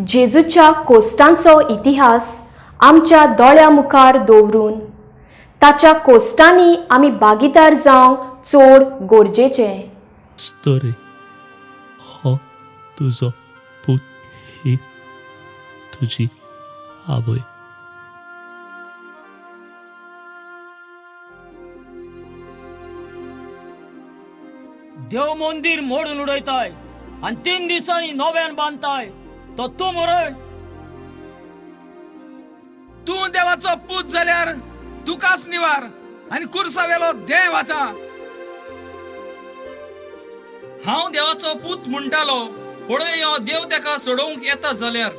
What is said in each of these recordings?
जेजूच्या कोश्टांचो इतिहास आमच्या दोळ्या मुखार दवरून ताच्या कोश्टांनी आमी भागीदार जावंक चड गरजेचें. स्तरे हो तुजो पूत, ही तुजी आवय. देव मंदीर मोडून उडयताय आनी 3 दिसांनी नव्यान बांदताय तो तूं मरे. तूं देवाचो पूत जाल्यार तुकाच निवार आनी कुर्सा वेलो देव आतां. हांव देवाचो पूत म्हणटालो, पळय हो देव तेका सोडोवंक येता जाल्यार.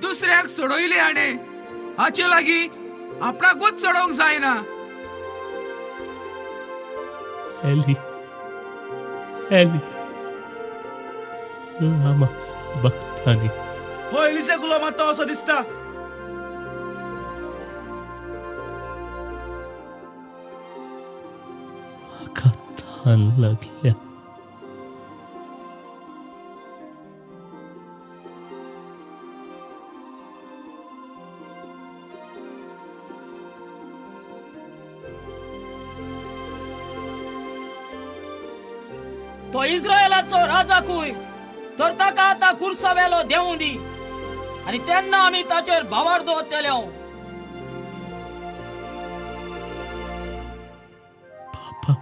दुसऱ्याक सोडयले हाणें, हाचे लागीं आपणाकूच सोडोवंक जायना. एली एली लामा सबक्तानी. हो एलीच्या गुलाम मारता असो दिसता. म्हाका तान लागल्या. तो इस्रायलाचो राजाकूय तर ताका आतां कुर्सा वेलो देवूं दी आनी तेन्ना आमी ताचेर भावार दवरतले. बाबा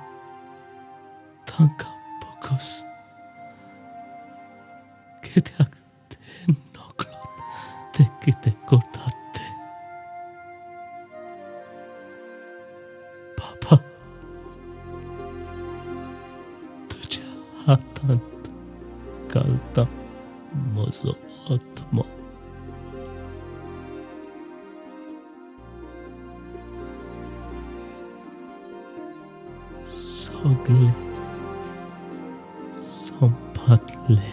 तांकां बोगस कित्याक ते नकळत ते कितें करतात ते. बाबा तुज्या हातांत घालता म्हजो आत्मो. सगळें संपातलें.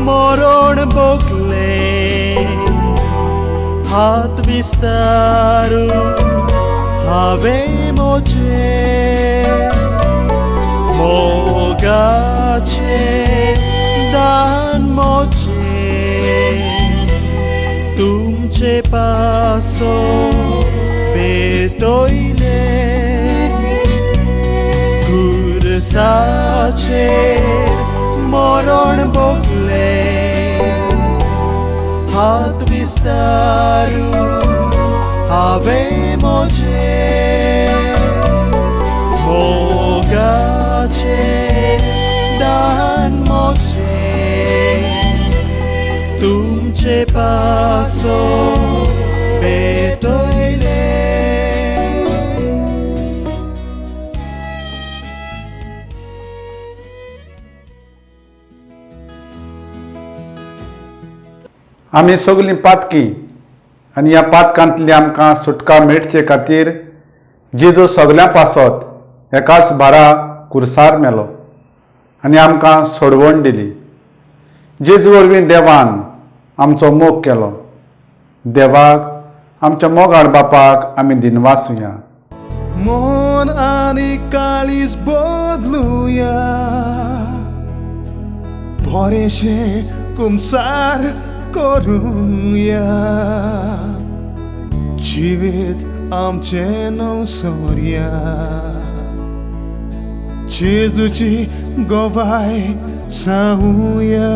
मरण भोगले हात विस्तारू हांवें म्हजे मोगाचे दान म्हजे तुमचे पासो भेटयले कुर्साचे मरण भोगले हात विस्तारू हांवें म्हजे मोगाचे दान म्हजे तुमचे पासो भेटयले. आमी सगलीं पातकी आनी ह्या पातकांतली आमकां सुटका मेळचे खातीर जेजू सगल्यां पासत एकाच बारा कुर्सार मेलो आनी आमकां सोडवण दिली. जेजू वरवीं देवान आमचो मोग केलो. देवाक आमच्या मोगाळ बापाक आमी दिनवासुया. मन आनी काळीज बदलुया, बरेशें कुमसार करुया, जिवीत आमचें नवसोरया, जेजूची गवाय सांगुया.